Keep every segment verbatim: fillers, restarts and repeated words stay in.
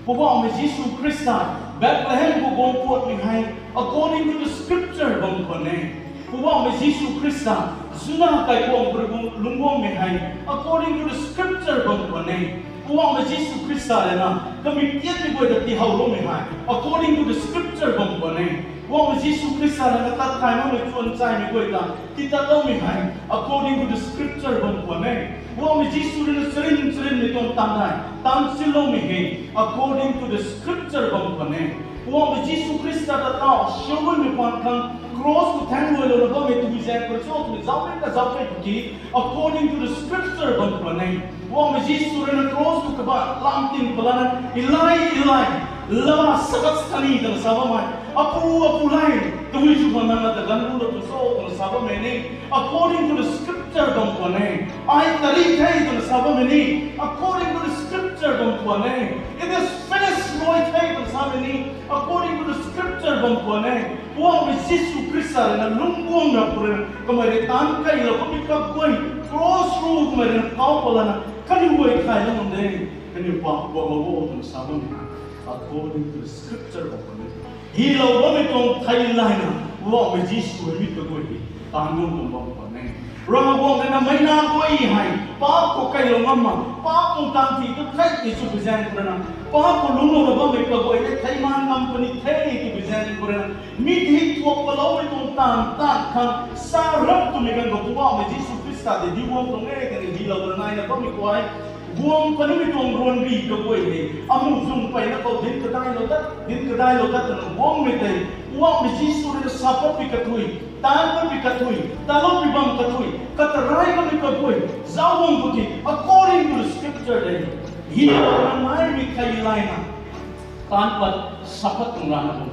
Poubauhmei Jisu Khrista Bethlehem khou guang patmei hei according to the scripture bam khwan e. Poubauhmei Jisu Khrista Juda kaikhwang khou lungc guangmei hei according to the scripture bam khwan e. Poubauhmei Jisu Khrista rui na kamik tiatmei guay ta tiihowloumei hei according to the scripture bam khwan e. Poubauhmei Jisu Khrista rui na tat thay makmei chuan chaymei guay ta tiitatloumei hei according to the scripture bam khwan e. Poubauhmei Jisu rui na charyn charynmei tuang taanv hei taanv sinloumei hei according to the scripture bam khwan e. Poubauhmei Jisu Khrista ta taw siu bammei paan khang cross khou thaengc guaylouna bammei tei zaeng khou cho twmei zauc kei ta zauc kei tiki according to the scripture bam khwan e. Poubauhmei Jisu rui na cross khou kabah lam tin palana, Eli, Eli, lama sabachthani twna sa bammei, Apu, Apu Lai, tabui sw khang nang na ta ganv gulou tu cho twna sa bammei ni according to the scripture bam khwan e. Ai tari the twna sa bammei ni according to the scripture bam khwan e. It is finished, luai the twna samei ni according to the scripture bam khwan e. Poubauhmei Jisu Khrista rui na lungc guang ra pu rui na kamei rui taanc keylou kamei kaguay, cross ru kamei rui na kau palana, kaniw guay thaylou ngam de, kaniw paap guanglou o twna sa bammei according to the scripture bam khwan e. Hylou bammei tuang thei layna Poubauhmei Jisu hei mi kaguay hei taanc guang tuang bam khwan e. Ravguangc rui na meic nac guay hei paap khou keylou ngam ma, paap tuang taanv ti tu theihmei sw pi zaeng khou rui na, paap khou lungclou na bammei kaguay tei thei maan ngam puni the tw pi zaeng khou rui na, mi ti thuak paloumei tuang taanv tat khang sa rap twmei ganv khou Poubauhmei Jisu Khrista tei diu guang tuang e kaniw hylou na naina bammei guay guang kanimei tuang ruanri kaguay hei amu zung peyna khou dinc kadailou tat, dinc kadailou tat twna guangmei tei Poubauhmei Jisu rui na sa pat pi kathui, taanc pat pi kathui, talou pi bam kathui, kata rai kamei kaguay zauc guang khou ti according to the scripture de, hylou na naimei thei layna taanc pat sa pat tuang rana bam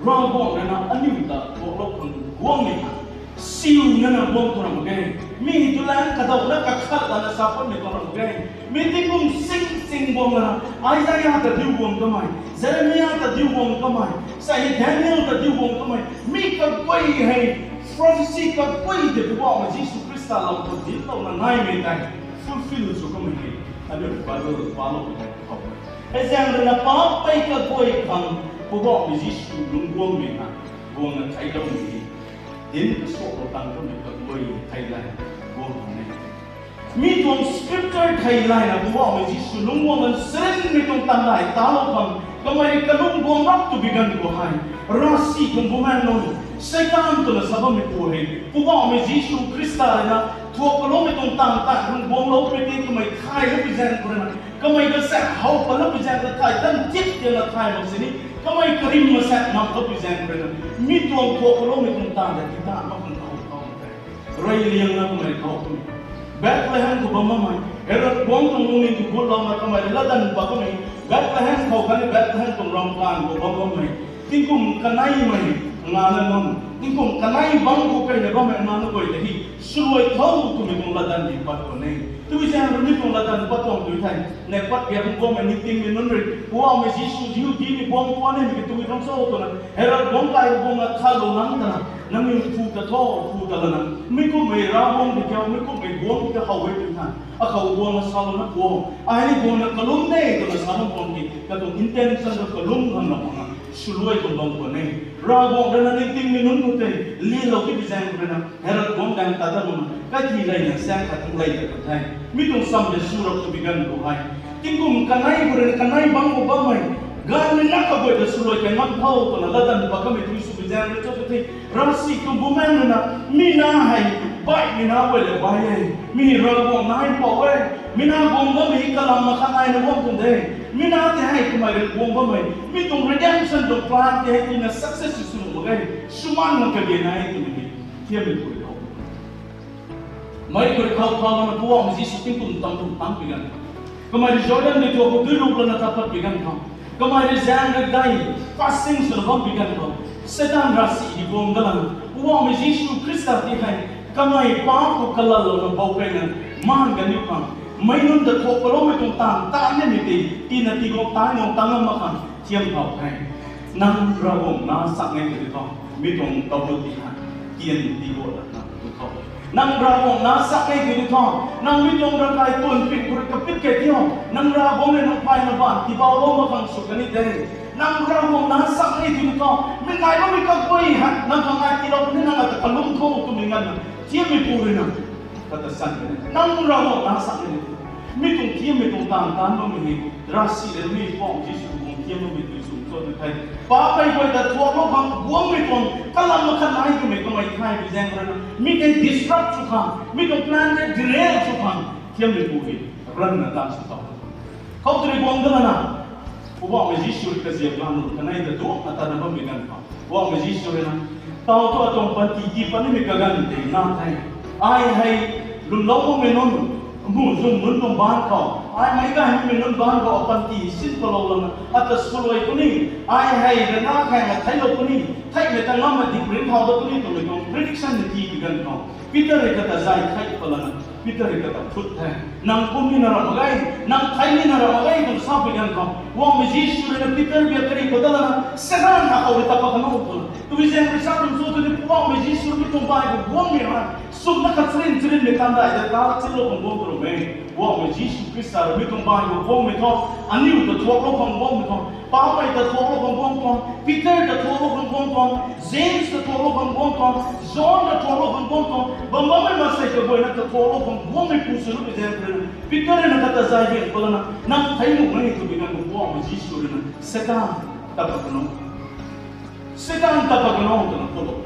Ravguangc rui na aniu ta thuaklou khang guangmei hei siuna na guang tu ram mak ge. Mi hei tu lang kadau na kakhat lana sa patmei tuang ram mak ge. Mi tingkum sing sing guang lana, Isaia ta diu guang kamei, Jeremia ta diu guang kamei, sa hei Daniel ta diu guang kamei, mi kaguay hei prophecy kaguay tei Poubauhmei Jisu Khrista lam khou dinclouna naimei tei fulfill sw kamei hei aniu Bible khou palou tei khou e. Hei zaeng rui na paap pei kaguay khang Poubauhmei Jisu lungc guangmei na guangna theicloumei hei dinc kasuaklou tang kamei kaguay thei lay guang khang e. Mi tuang scripture thei layna Poubauhmei Jisu lungc guangna charynmei tuang taanv layna talou khang kamei rui kalung guang rap tw bi ganv khou hei, ravsic tuang bumaengh nunc, Seitaan twna sa bammei pu hei Poubauhmei Jisu Khrista rui na thuak paloumei tuang taanv tat khang guangloumei tei kamei thay lou pi zaeng khou rui na, kamei ta sa how pat lou pi zaeng ta thay tan tip tiana thay mak sini, kamei karim masak mak lou pi zaeng khou rui na, mi tuang thuak paloumei tuang taanv ta ti taanv mak khang how how tei rui liangna kamei khou twmei Bethlehem khou bam bammei, Herod guangc tuang lungning khou gutlouna kamei latdanv pat kamei, Bethlehem khou khatni Bethlehem tuang ramkaanv khou bam bammei, tingkum kaneimei ngana nunc, tingkum kanei bangc khou keyna bammei ngana guay ta hei swluai tho twmei tuang latdanv di pat khwan e. Tw zaeng rui mi tuang latdanv pat tuang tu thei, neih pat biak khang guangmei ningtingmei nunc rui Poubauhmei Jisu Jihudimei guangc khwan e mei ki tw tuang cho twna Herod guangc kai guangna thalou nang twna, nangniw phu ta tho, phu ta lana, mi kummei Ravguangc di kiu, mi kummei guangc di kiu how e tw than, akhou guangna salouna pu, ai ni guangna kalum e twna sa bam khwan ki katuang intention ta kalum khang na khang swluai tuang bam khwan e. Ravguangc rui na ningtingmei nunc khou tei lilou ti pi zaeng khou rui na Herod guangc daeng tat dat makna kaiki leyna saeng khat thang ley ta kan the. Mi tuang sam tei sw rap tw bi ganv khou hei, tingkum kanei khou rui na kanei bangc khou bammei gaanvmei na kaguay ta swluai kai ngam tho twna latdanv pat kamei tei sw pi zaeng rui cho tw the. Ravsic tuang bumaengh rui na, mi na hei baihmei na guay le bai e, mi hei Ravguangc na hei pou e, mi na guang bammei kalam makhat naina guang tuang de, mi na tei hei kamei rui guang bammei, mi tuang redemption tuang plan tei hei tina success sw sw mak ge, swmaan nang kage na e twmei hei thiammei khou rui khou mei khou rui khou khou lana Poubauhmei Jisu tingkum tam tum tang pi ganv khou, kamei rui Jordan dui thuak khou dui luk lana tat pat pi ganv khou, kamei rui zaeng rui dei fasting swna bam pi ganv khou, Seitaan ravsic di guang dat lana Poubauhmei Jisu Khrista tei hei kamei paap khou kalatlouna bou keyna maan kaniw khang, meic nunc ta thuak paloumei tuang taanv tat nimei tei tina tiguang tang guang tang ngam mak khang thiam thau the. Nang Ravguangc na sak e tw di khou, mi tuang kabut ti hei tian tiguang lana tu khou Nang Ravguangc nac sak e tw di thu, nang mi tuang ravkai tuang pin khou rui kapit kei tio, nang Ravguangc rui nang phay na baan tibaulou mak khang sw kan ni de. Nang Ravguangc nac sak e tw di thu, mi nai bammei kaguay hei nang khang ai tiilou puni, nang ata kalum tho twmei nganvna thiammeipu rui na kata san kan e. Nang Ravguangc nac sak e tw di thu, mi tuang thiammei tuang taanv taanc bammei hei, ravsic rui mi Pu Jisu tuang thiam bammei tw sw cho tw thei, paapmei guay ta thuaklou khang guangmei tuang kalam makhat nai twmei kamei thay bi zaeng rui na mi tei disrupt sw khang, mi tuang plan tei derail sw khang thiammeipu hei ranvna taanv sw tho. Khou tw rui guang dat lana, Poubauhmei Jisu rui kaziap ganv lu kanei ta duakna tatna bammei ganv khou Poubauhmei Jisu rui na, tau thu atuang panty tii patnimei kaganv tei na the. Ai hei lwmlou makmei nunc, mu zung nunc tuang baanc khou, ai meic gaymei nunc baanc khou apanty sin palou lana ata swluai puni, ai hei rana khaeng a theiclou puni, theihmei ta ngam a ding ringcthau dat puni twmei tuang prediction ni tii bi ganv khou Peter rui kata zay thei pat lana, Peter rui kata phut the. Nang kum nina ram mak ge, nang thei nina ram mak ge twna sa bi ganv khou Poubauhmei Jisu rui na Peter biak kari pat dat lana, Satan, akhou rui ta pat kan o twna. Twbi zaeng rui sa twna cho tw di, Poubauhmei Jisu rui mi tuang baanc khou guangmei hei sumna khat charin charinmei taanv dai ta ta chinlou khang guang tw ram e. Poubauhmei Jisu Khrista rui mi tuang baanc khou guangmei thu, aniu ta thuaklou khang guangmei thu, paapmei ta thuaklou khang guang tuang, Peter ta thuaklou khang guang tuang, James ta thuaklou khang guang tuang, John ta thuaklou khang guang tuang, bam bammei maansei kaguayna ta thuaklou khang guangmeipu sw nuh bi zaeng rui na, Peter rui na kata zay biak pat lana, nang thei nuh mei twbi ganv khou Poubauhmei Jisu rui na, Satan, ta pat kan o. Satan, ta pat kan o twna khou lou.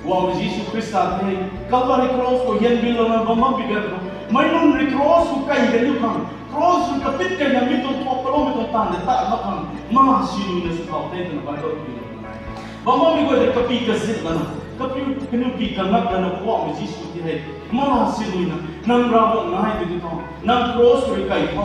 Poubauhmei Jisu Khrista tei Calvary cross khou hianbillouna bam bam bi ganv khou, meic nunc rui cross khou kai kaniw khang, cross rui kapit kaina mi tuang thuak paloumei tuang taanv ta tat mak khang, ma sinuina sw thau the twna Bible pi lou nai. Bam bammei guay rui kapy kazit lana, kapy kaniw py kangak lana Poubauhmei Jisu tei hei, ma sinuina, nang Ravguangc nai tw di thu, nang cross rui kai tho.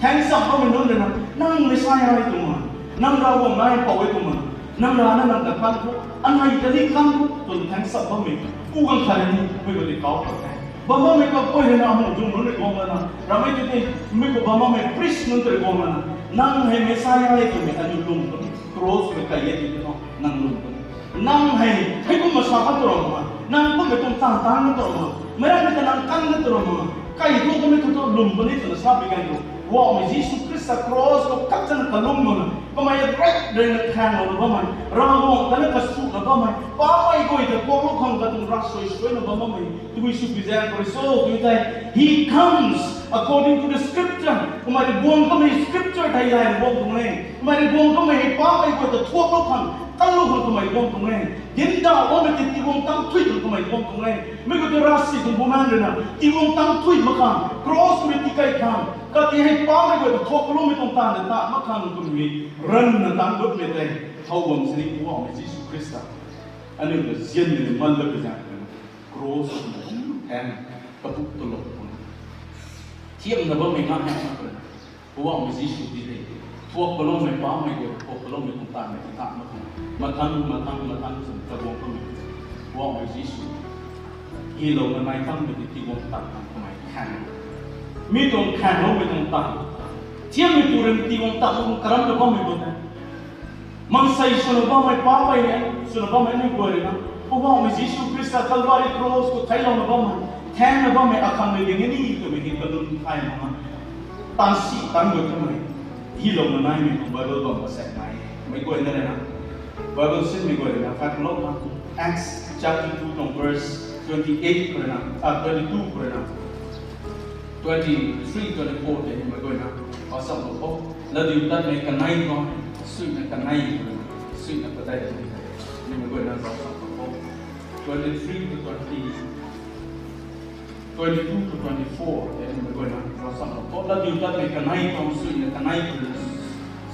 Thaeng cham bammei nunc rui na, nang Messiah e tw ma, nang Ravguangc naipou e tw ma, nang rana nang ta kan thu, anei ta ni kan thu twna thaeng cham bammei, u ganv khat ni mei khou tei kau pat the. Bam bammei kaguay rui na amu zung nunc rui guang lana, ramei tw tei, mei khou bam bammei priest nunc tei rui guang lana, nang hei Messiah e twmei aniu lwm puni, cross rui kai e tw di thu, nang lwm puni. Nang hei, heikumna sa kan tw ram ma, nang kummei tuang taanv taanc kan tw ram ma, meic rammei ta nang kan kan tw ram ma, kai thu kummei thu thu lwm puni twna sa bi ganv khou, Poubauhmei Jisu Khrista cross khou khat chana kalum mana, kamei right rui na khaenglouna bammei, Ravguangc ta na kasuna bammei, paapmei guay ta kuaklou khang katuang ravsuai suaina bam bammei, twbi sw bi zaeng khou rui cho tw thei, he comes according to the scripture. Kamei rui guang kamei scripture thei lay guang tuang e. Kamei rui guang kamei hei paapmei guay ta thuaklou khang, kanlou khang kamei guang tuang e. Dinc dauh bammei tei tiguang tang thuy khang kamei guang tuang e. Mei khou tei ravsic tuang bumaengc rui na tiguang tang thuy mak khang, cross rui tikai khang, kati hei paapmei guay ta thuak paloumei tuang taanv ta tat mak khang twmei ranvna taanc gutmei tei, thow bam sini Poubauhmei Jisu Khrista aniu ta zianmei man dat bi zaeng khou, cross khou thaeng, kapuk talou khou, thiamna bammei ngam hei mak khou, Poubauhmei Jisu tei hei, thuak paloumei paapmei guay, thuak paloumei tuang taanv ta tat mak khang, mathang mathang mathang sw kaguang kamei, Poubauhmei Jisu hylouna nai kanmei tei tiguang tat khang kamei khaeng, mi tuang khaengloumei tuang taanv, thiammeipu rui tiguang tat mak khang karamna bammei guay tei, maansei swna bammei, paapmei e swna bammei aniu guay rui na, Poubauhmei Jisu Khrista Calvary cross khou theiclouna bammei, thaengna bammei akhanmei ding e ni twmei hei kalum thay mak na, taanv si taanc gut kamei, hylouna naimei tuang Bible bam kasak nai e. Meic guayna rui na, Bible sinmei guay rui na khatlou na, Acts chapter two tuang verse twenty eight khou rui na, ah, twenty two khou rui na, twenty three, twenty four tei meic guayna, pasang lou kho. Latdiutatmei kanei tuang, suina kanei, suina padeih, ni meic guayna ravsang lou kho. Twenty three to twenty, twenty two to twenty four tei meic guayna ravsang lou kho. Latdiutatmei kanei tuang, suina kanei,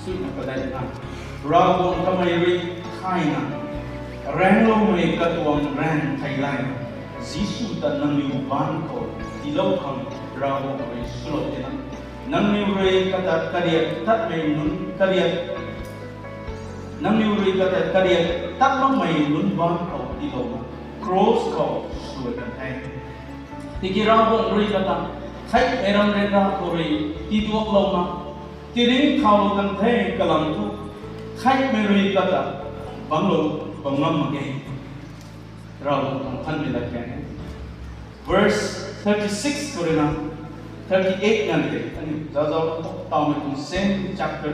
suina padeih na, Ravguangc kamei rui thayna raengloumei katuang raeng thei layna, Jisu ta nangniw baanc khou tiilou khang Ravguangc rui swlou tina, nangniw rui katat kariak tatmei nunc kariak, nangniw rui katat kariak tat makmei nunc baanc khou tiilouna, cross khou swluai kan the. Tiki Ravguangc rui kata, theihmei ram ryanra khou rui tiduaklouna, tiringcthaulou kan the kalam thu, theihmei rui kata, bangclou bam ngam mak ge. Ravguangc tuang thanmei lat kan e. Verse thirty six khou rui na thirty eight nganv tei aniu zazau tawmei tuang same chapter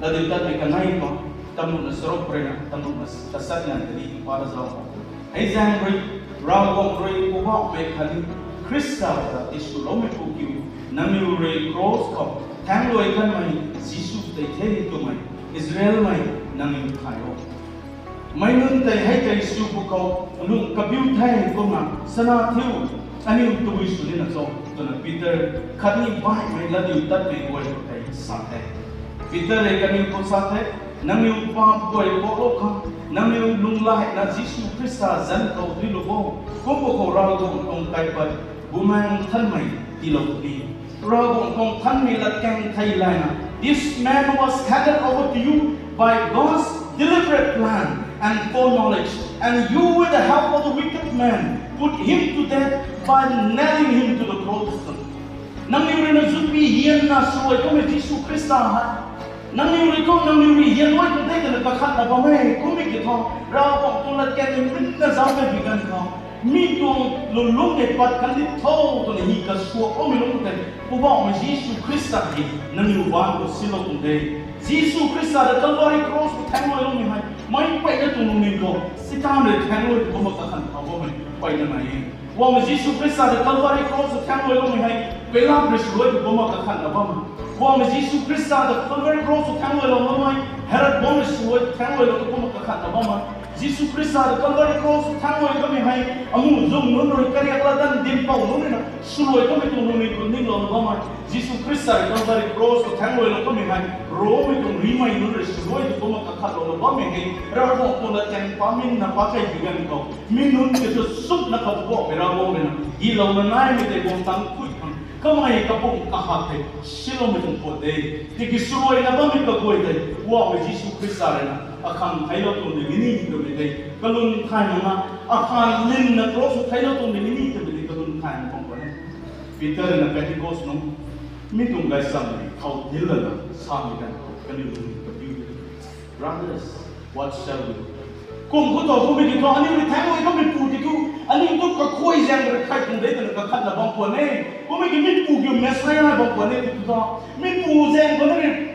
latdiutatmei kanei khou, tamruhna charuk rui na tamruhna tachat nganv tei ni pa ta zau khou, hei zaeng rui Ravguangc rui Poubauhmei khatni Khrista ta tiswloumeipu kiu, nangniw rui cross khou thaengluai kanmei Jisu tei the twmei Israelmei nangniw thay o. Meic nunc tei hei tei sw pwkhou lung kabiu the kumna sana thiu, aniu tabui sw nina cho? Twna Peter khatni baihmei latdiutatmei guay khou tei sa the. Peter rui kaniw khou sa the, nangniw paap guay kuaklou khang, nangniw lunglaina Jisu Khrista zanc khou duilou o. Kum pwkhou Ravguangc tuang kaipat Bumaengh Nthanmei tiilou puni. Ravguangc tuang nthanmei latkaeng thei layna, this man was handed over to you by God's deliberate plan and foreknowledge, and you, with the help of the wicked man, put him to death by nailing him to the cross. Nangniw rui na zutpi hianna swluai kummei Jisu Khrista hei, nangniw rui thu nangniw rui hianluai tu de twna kakhatna bam e. Kummei ki thu, Ravguangc tuang latkaeng rui minna zauc kaipui ganv khou, mi tuang lulungc tei pat kan di tho twna hi kasuakloumei lungc tei Poubauhmei Jisu Khrista hei nangniw baanc khou silou tuang de. Jisu Khrista ta Calvary cross khou thaengluailoumei hei meic mpeyna tuang lungning khou Seitaan rui thaengluai tu kumna kakhan thau bammei mpeyna nai e. Poubauhmei Jisu Khrista ta Calvary cross khou thaengluailoumei hei Pilate rui swluai tu kumna kakhatna bam e. Poubauhmei Jisu Khrista ta Calvary cross khou thaengluailou bammei Herod guangc rui swluai thaengluailou tu kumna kakhatna bam e. Jisu Khrista ta Calvary cross khou thaengluai kamei hei amu zung nunc rui, kariak latdanv dinhpouc nunc rui na swluai kamei tuang lungning khou ninglouna bam e. Jisu Khrista ta Calvary cross khou thaengluailou kamei hei Rommei tuang rimei nunc rui swluai tu kumna kakhatlouna bammei hei Ravguangc tuang latkaeng paminna pat kaipui ganv khou, mi nunc ki thu sukna kha Poubauhmei Ravguangc rui na hilouna naimei tei guang tang pui khang kamei kapumc kahak tei siloumei tuang pat de. Tiki swluaina bammei kaguay tei Poubauhmei Jisu Khrista rui na akhang theiclou tuang de ni twmei tei kalum thay mak na, akhang linna cross khou theiclou tuang de ni twmei tei kalum thay mak bam puni. Peter rui na Pentecost nungc mi tuang gaychamv khou dinclana samei ganv khou kaniw lungning kabiu de, Brothers, what shall we do? Kum khou thu kummei ki thu aniu rui thaengluai kameipu tei thu aniu tu kakhuay zaeng rui khat tuang de twna kakhatna bam puni. Kummei ki mipu kiu Messiah bam puni tei thu, mipu zaeng khou ni rui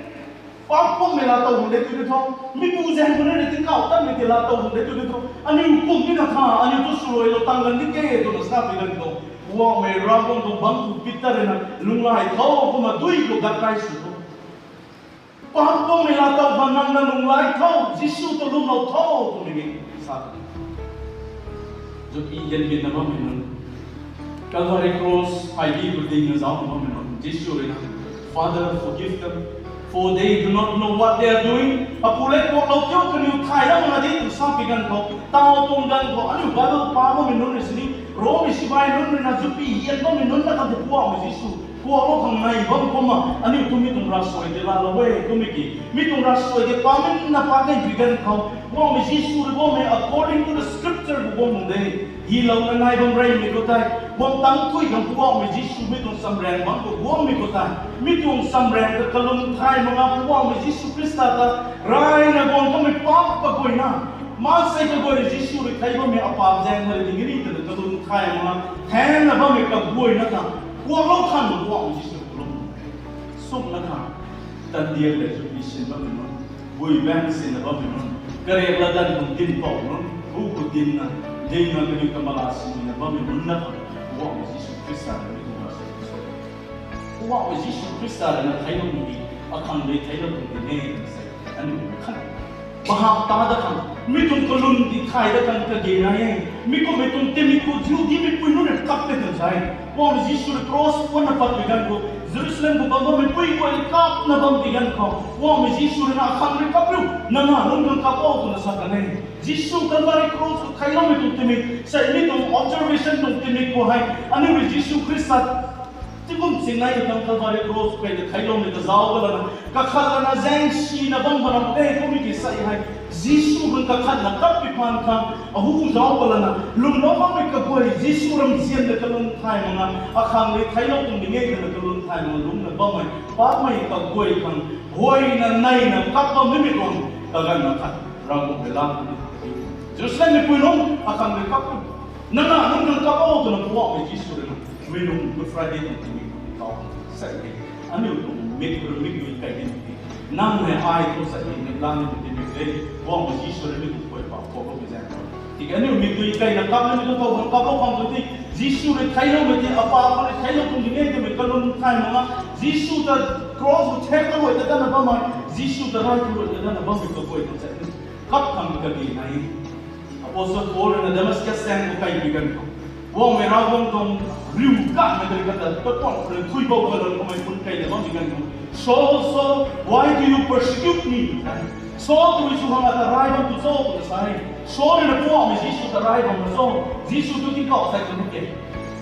paap kummei laatow bam de tei thu, mipu zaeng khou ni rui tingkauh tatmei tei laatow bam de tei thu, aniu kum nina tha aniu tu swluailou tang gan di ke twna sapui ganv khou, Poubauhmei Ravguangc tuang bangc tu Peter rui na, lunglay tho, kumna dui khou gat kai sw tho. Paap kummei laatow khang nang na lunglay tho, Jisu ta lwmlou tho twmei ni sa. Zutpi hianbinna bammei nunc, Calvary cross phay di khou dingna zaucna bammei nunc, Jisu rui na, Father, forgive them, for they do not know what they are doing. Apu le, kuaklou tho, kaniw thay ram nga di tw sapui ganv khou, taw tuang ganv khou aniu Bible pa bammei nunc rui sini, Rommei sipai nunc rui na zutpi hian bammei nunc na kan tei Poubauhmei Jisu kuaklou khang nai bam kumna aniu tu mi tuang ravsuai tei laalou e. Kummei ki mi tuang ravsuai tei paminna pat kaipui ganv khou Poubauhmei Jisu rui guangmei according to the scripture khou guang bam de. Hilouna nai bam reymei khou tei, guang tang thui khang Poubauhmei Jisu mi tuang samraeng bangc khou guangmei khou tei, mi tuang samraeng ta kalum thay mak na Poubauhmei Jisu Khrista ta rayna guang kamei paap kaguayna, maansei kaguay rui Jisu rui thei bammei apaap zaeng khou rui ding ni twna kalum thay mak na, thaengna bammei kaguayna ta kuaklou khang Poubauhmei Jisu kalum sumna kha, tandiak le zutpi sin bammei nunc, bui baeng sinna bammei nunc, kariak latdanv khou dinhpouc nunc, hu khou dinna, dingna kaniw kamala sinna bammei nunc na khang Poubauhmei Jisu Khrista rui mi tuang ravsuai Poubauhmei Jisu Khrista rui na theiclou ni, akhang rui theiclou tuang di ne twna sa, aniu khat bahap ta dat khang, mi tuang kalum ti thay dat khang kage nai e. Mi kummei tuang timik khou Jihudimei pui nunc rui kap e twna sa e. Poubauhmei Jisu rui cross khou na patpui ganv khou Jerusalem khou bam bammei pui guay rui kapna bampui ganv khou Poubauhmei Jisu rui na akhang rui kap riu, nang na nunc khang kap o twna sa kan e. Jisu Calvary cross khou theicloumei tuang timik, sa mi tuang observation tuang timik khou hei, aniu rui Jisu Khrista tingkum singnai ta tuang Calvary cross khou ta theicloumei ta zauc kalana, kakhat lana zaeng sina bam bam e kummei ki sa hei, Jisu khang kakhatna kappi phaan khang, ahu zauc kalana, lwmlou makmei kaguay, Jisu ramzian ta kalum thay mak na, akhang rui theiclou tuang di ne twna kalum thay mak na lungna bammei, paapmei kaguay khang, huayna neina kap bam nimei tuang, kaganvna khat, Ravguangc rui lam, Jerusalemmei pui nunc, akhang rui kap tu Nang na nang nang kap o twna Poubauhmei Jisu rui na, mei nung Good Friday tuang tingmik tuang kau sa e. Aniu tuang mik rui mik rui kai ni ti. Nang hei ai tu sa e, mik lang ni ti mik de. Poubauhmei Jisu rui mei tuang khuay pa, khuay pa example. Tiki aniu mik rui kai na kap ni tu tau kap o khang tu ti. Jisu rui theiloumei ti, apa khou rui theilou tuang di nge twmei kalum thay mak na. Jisu ta cross khou thek kaluai ta dana bammei. Jisu ta rai kaluai ta dana bammei kaguay tuang sa e. Kap khang kadi nai. Apostle Paul rui na Damascus sang khou kai bi ganv khou, Poubauhmei Ravguangc tuang riu kanmei tei kata, ta puan khou rui thui bou kalun kamei phun kai na bam bi ganv khou, Saul, Saul, why do you persecute me? Saul, tui sw khang ata rai bam tu cho twna sa e. Saul rui na Poubauhmei Jisu ta rai bam na cho? Jisu tu tingkauh thei kan ke.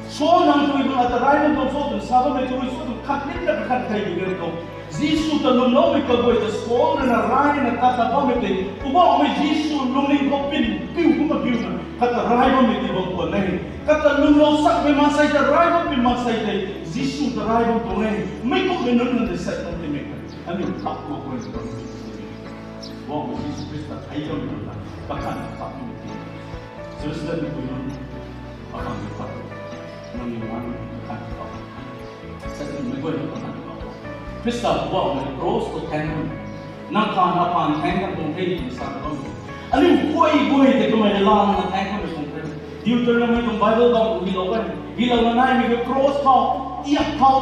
Saul, nang tui khang ata rai bam tu cho twna sa bammei tui sw tu khat nin na khat kai bi ganv khou, Jisu ta lwmloumei kaguay ta Saul rui na rai na kata bammei tei, Poubauhmei Jisu lungning khou pin piu kumna piuna kata rai bammei tei bam khwan e. Kata lwmlou sakmei maansei ta rai bammei maansei tei Jisu ta rai bam tuang e. Mei kummei nunc nunc tei sa tuang timei, aniu kap mak guay bam. Poubauhmei Jisu Khrista thei bammei nunc ta kakhan kap mei ti, Jerusalem mei guay nunc, akhang kap, nang ni nang kakhan kap. Sa tuang mei guay nunc kakhan kap. Khrista Poubauhmei cross khou thaeng, nang khan apan thaeng kan tuang the twna sa bam. Aniu guay guay tei kamei rui lana thaeng kanmei tuang the. Deuteronomy tuang Bible bam khou hilou e. Hilouna naimei khe cross khou, tiak khou,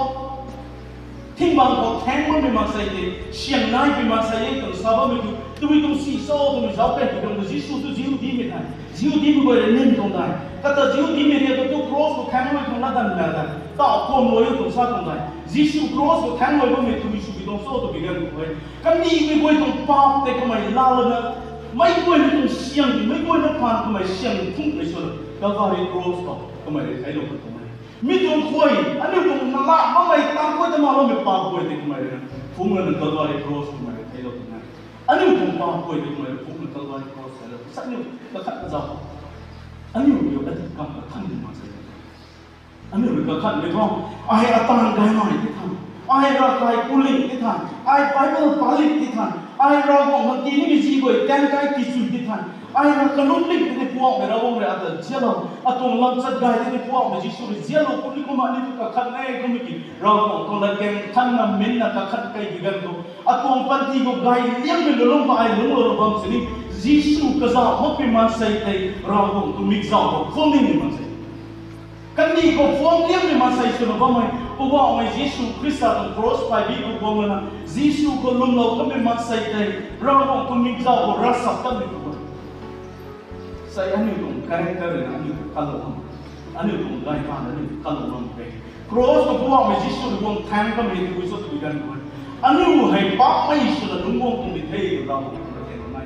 thing bang khou thaeng bammei maansei tei siang naimei maansei e twna sa bammei tu, tabui tuang si cho twmei zauc kan ti kan tu Jisu tu Jihudimei the. Jihudimei guay rui nim tuang de. Kata Jihudimei riak tu cross khou thaeng bammei tuang latdanv na de. Tau kuam luai o tuang sa tuang de. Jisu cross khou thaeng luai bammei tabui sw bi tuang cho twbi ganv khou e, kandihmei guay tuang paap tei kamei lalouna, meic guay ni tuang siang, meic guay na phaan kamei siang thungmei swna Calvary cross khou kamei rui theilou kan tuang e. Mi tuang khuay, aniu tuang nala bammei, tang guay ta nala bammei paap guay tei kamei rui na phungc lana Calvary cross kamei rui theilou kan e. Aniu tuang paap guay tei kamei rui phungc lana Calvary cross theilou. Sa aniu kakhat kazauh, aniu aniu adi kam kakhan ni maansei, aniu rui kakhanmei thu, ai ataanv gaymei ti than, ai ravkai kuling ti than, ai Bible palik ti than, ai Ravguangc na ti nimei zi guay taeng kai ti chui ti than, ai ra kalum ling ti tei Poubauhmei Ravguangc rui ata zialou, atuang lamchat gay ti tei Poubauhmei Jisu rui zialou kum ni kumna aniu tu kakhan e kummei ki Ravguangc tuang latkaeng thanna minna kakhan kai bi ganv khou, atuang panty khou gay liangmei lulung khou ai lungclou ra bam sini, Jisu kazauh makpui maansei tei Ravguangc tuang mikzauh khou phuam nimei maansei, kandih khou phuam liangmei maansei swna bammei Poubauhmei Jisu Khrista tuang cross phay bi khou guang lana Jisu khou lwmlou kanmei maansei tei Ravguangc tuang mikzauh khou ravsap tatmei khou e. Sa aniu tuang character rui na aniu kalou ngam, aniu tuang gay phaan aniu kalou ngam e. Cross khou Poubauhmei Jisu rui guang thaeng kanmei tei tabui cho twbi ganv khou e, aniu hei paapmei swna lungc guang tuang di the, Ravguangc tuang latkaeng nai.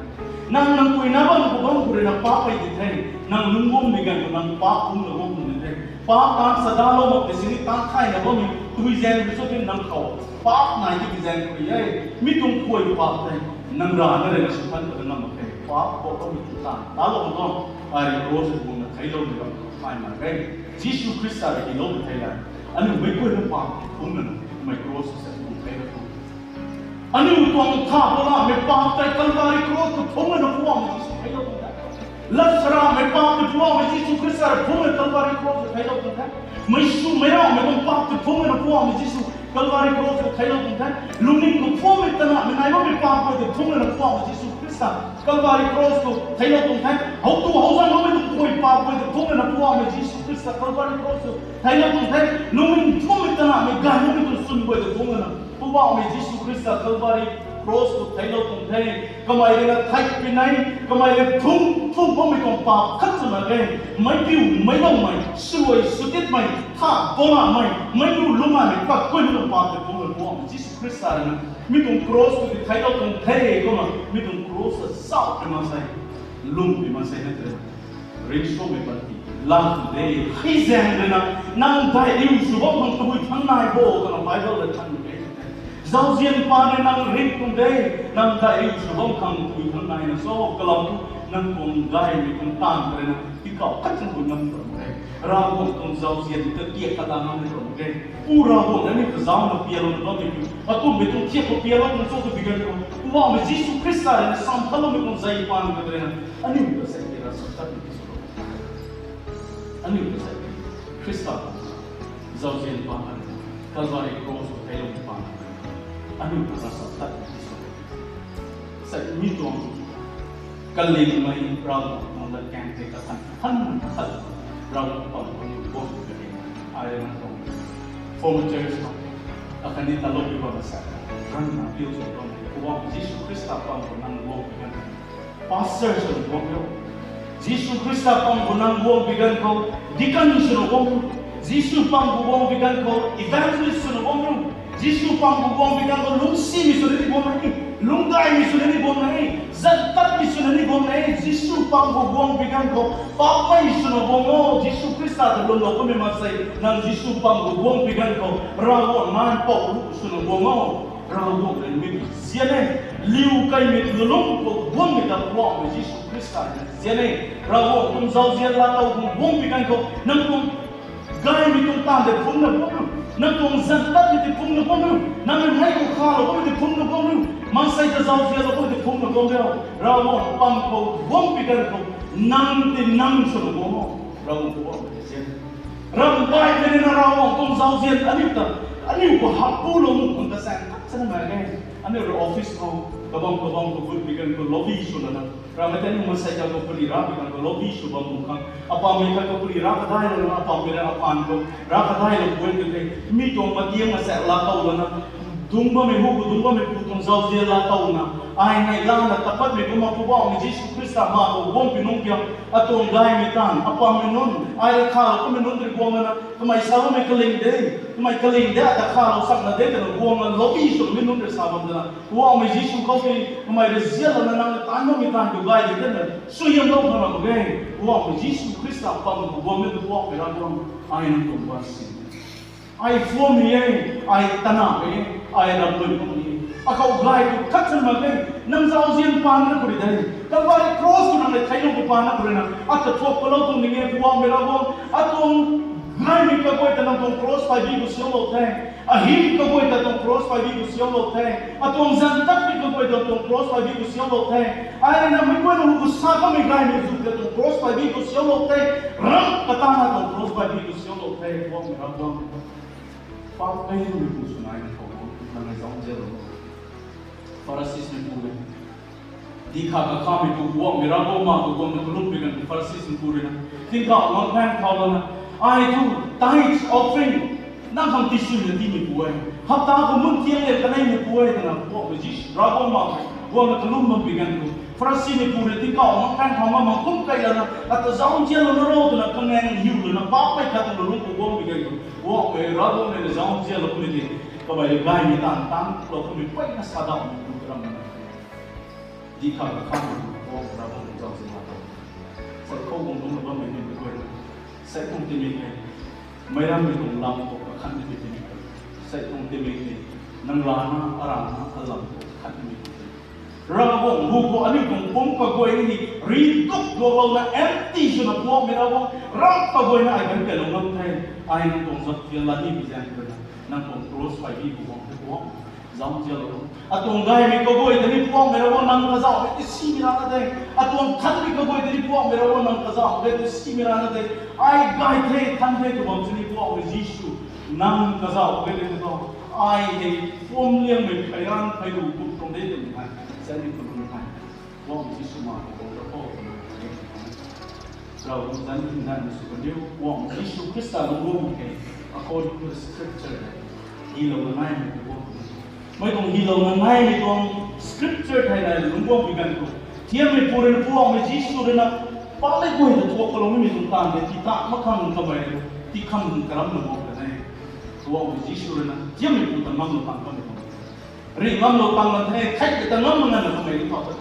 Nang nang pui na bam khou bam khou rui na paapmei di the, nang lungc guangmei ganv khou nang paap phungna guang tuang di the. Paap taanc sadalou mak tei sini taanc thayna bammei tui zaeng rui cho tei nang khou paap nai tiki zaeng khou rui e. Mi tuang khuay paap tei nang rana rui na sw than pat ngam mak khe. Paap khou bammei tu taanc talou mak tuang, ai rui cross khou guangna theicloumei bam thay mak khe. Jisu Khrista rui tiiloumei thei la, aniu meic guayna paap phungna mei cross sa guang theiclou tuang. Aniu tuang tha palammei paap tei Calvary cross khou phungna Poubauhmei Jisu theiclou tuang the. Lat saraamhmei paap tei Poubauhmei Jisu Khrista rui phungna Calvary cross khou theiclou tuang the. Mei swmei raumei tuang paap tei phungna Poubauhmei Jisu Calvary cross khou theiclou tuang the. Lungning khou phuammei tanahmei nai bammei paap guay tei phungna Poubauhmei Jisu Khrista Calvary cross khou theiclou tuang the. How tu how zangloumei tuang khuay paap guay tei phungna Poubauhmei Jisu Khrista Calvary cross khou theiclou tuang the. Lungning phuammei tanahmei gayloumei tuang swn guay tei phungna Poubauhmei Jisu Khrista Calvary cross khou theiclou tuang the. Kamei rui na theihpui nai, kamei rui phung phung bammei tuang paap khat swna e. Meic piu, meic loumei, swluai swtitmei, tha balamei, meic lu lumaimei, kakuimei tuang paap tei phungna Poubauhmei Jisu Khrista rui na mi tuang cross khou tei theiclou tuang the. Kumna mi tuang cross ta zauhpui maansei, lwmpui maansei na tei ringcsuangmei panty laa tuang de. Hei zaeng rui na, nang daihriu sw bam khang tabui thangc nai bo twna Bible rui than mak e. Zauzian paan rui nang ringc tuang de, nang daihriu sw bam khang tabui thangc naina cho, kalam thu nang tuang gaymei tuang taanv rui na tingkauh khat chang tabui ngam tuang de. Ravguangc tuang zauzian katiak kata ngam tuang de. Pu Ravguangc na aniu kazauhna pialou na bammei kiu, akumhmei tuang thiak khou pialou na cho twbi ganv khou, Poubauhmei Jisu Khrista rui na sam thanloumei tuang zei paan khat rui na aniu ta sei tei ravsap tatmei ti sw Aniu ta sa, Khrista zauzian paan, Calvary cross khou theilou paan, aniu ta rasa tat ni sa. Sa mi tuang kalingmei Ravguangc tuang latkaeng tei kathan, than, than, Ravguangc pam khou aniu guang kage. Ai na tuang former church khou, akhatni talou pi bam sa, ranna piu sw tuang, Poubauhmei Jisu Khrista pam khou nang guang pi ganv khou, pastor swna guang rio. Jisu Khrista pam khou nang guang pi ganv khou, deacon swna guang rio. Jisu pam khou guang pi ganv khou, evangelist swna guang rio. Jisu pam khou guang pi ganv khou, lungcsimei swna ni guang e, lungcgaymei swna ni guang e, zat tatmei swna ni guang e. Jisu pam khou guang pi ganv khou, paapmei swna guang o. Jisu Khrista ta lwmlou kamei maansei, nang Jisu pam khou guang pi ganv khou, Ravguangc nac pou lu swna guang o. Ravguangc rui mi zian e, liu kaimei lulung khou guangmei ta Poubauhmei Jisu Khrista rui zian e. Ravguangc tuang zauzian laatow khou guang pi ganv khou, nang tuang gaymei tuang taanv tei phungna guang rio, nang tuang zan tatmei tei phungna guang rio, nang rui mei khou khalou kamei tei phungna guang rio, maansei ta zauzianlou kamei tei phungna guang rio. Ravguangc pam khou guang pi ganv khou, nang tei nang swna guang o. Ravguangc khou guang tei zian, ramh baihmei rui na Ravguangc tuang zauzian aniu ta, aniu khou hap pulou nuh khang kasaeng khat chana nai e. Aniu rui office khou, kabam kabam khou gut pi ganv khou lobby sw lana, ramhmei tei aniu maansei khat khou pari ra pi ganv khou lobby sw bam nuh khang, apammei khat khou pari ra kadai lana, apammei rui apan khou ra kadailou guay tu the. Mi tuang matiang masaek laatow lana, dungc bammei hu khou dungc bammei pu tuang zauzian laatowna, ai nei lana tapatmei kumna Poubauhmei Jisu Khrista ma khou guang pi nungc kiu, atuang gaymei taanv, apammei nunc, ai rui khalou kamei nunc rui guang lana, kamei sa bammei kaling de, kamei kaling de, ata khalou sakna de twna guang lana lobby swmei nunc rui sa bam twna, Poubauhmei Jisu khou tei kamei rui zian lana nang taanv bammei taanv khou gay de twna suaihiamlou khang ram mak ge. Poubauhmei Jisu Khrista pam khou guangmei tu Poubauhmei Ravguangc, ai nang tuang ban sin ai phuammei e, ai tanamei e, ai ramlui makmei e. Akhou gay tu khat chana mak ge, nang zauzian paan na khou rui de, Calvary cross khou nang rui theilou pi paan na khou rui na, ata thuak palou tuang ning e Poubauhmei Ravguangc, atuang gaymei kaguay ta nang tuang cross paibi khou siamlou the. Ahym kaguay ta tuang cross paibi khou siamlou the. Atuang zan tatmei kaguay ta tuang cross paibi khou siamlou the. Ai rui na meic guayna hu khou sa kamei gaymei zu ta tuang cross paibi khou siamlou the. Ramh katana tuang cross paibi khou siamlou the Poubauhmei Ravguangc. Paap kaimei pu swna ai khou nang rui zauzianlou, Pharisimeipu rui dihkha kakhameipu, Poubauhmei Ravguangc ma khou guangna kalum pi ganv khou Pharisimeipu rui na, tingkauh mangphaeng thau lana, ai thu tithes offering nang khang tisuina tiimeipu e, hapta khou mun thiang le kaneimeipu e twna Poubauhmei Jisu Ravguangc ma khou guangna kalum bam pi ganv khou Pharisimeipu rui tingkauh mangphaeng thau ma mak kum kai lana, ata zauzianlou na ro twna kangaeng hiu lana paapmei khat twna lungc khou guang pi ganv khou, Poubauhmei Ravguangc rui na zauzianlou kummei tei, kamei rui gaymei taanv tangclou kummei peyna sa daw pu karam na dihkha kakhamei Poubauhmei Ravguangc rui zauzian la tho. Sa khou guang lungc na bammei ni meic guay na, sei tuang tingmik e, meic rammei tuang lam khou kakhan ni tingmik e, sei tuang tingmik e, nang rana, arana, alam khou kakhan ni tingmik e. Ravguangc hu khou aniu tuang pumc kaguay ni riduk duaklouna empty swna Poubauhmei Ravguangc, ramh kaguayna ai kan kailou ngam the. Ai nang tuang zauzian la ni pi zaeng khou rui na, nang tuang cross paibi khou guang the Poubauhmei, zauzianlou. Atuang gaymei kaguay ta ni Poubauhmei Ravguangc nang kazauh e tei simei rana de. Atuang thanmei kaguay ta ni Poubauhmei Ravguangc nang kazauh e tei simei rana de. Ai gay the, than the tw bam sini Poubauhmei Jisu, nang kazauh e tei tho. Ai hei phuamliangmei pheyran pheyru kum tuang de twmei hei, sa ni kum tuang hei, Poubauhmei Jisu ma khou guang ra khou twna Ravguangc zanc hymdaihmei sw kandiu, Poubauhmei Jisu Khrista lungc guangmei hei, according to the scripture hei, hilouna naimei Poubauhmei, mei tuang hilouna naimei tuang scripture thei nai lungc guang pi ganv khou, thiammeipu rui na Poubauhmei Jisu rui na, paapmei guay ta thuak kalou nimei tuang taanv tei tii ta mak khang kamei rui tii khang karamna guang kan e. Poubauhmei Jisu rui na thiammeipu ta ngamlou tang kamei tuang, ri ngamlou tang na the, khat ta ngam ngana kamei rui thau ta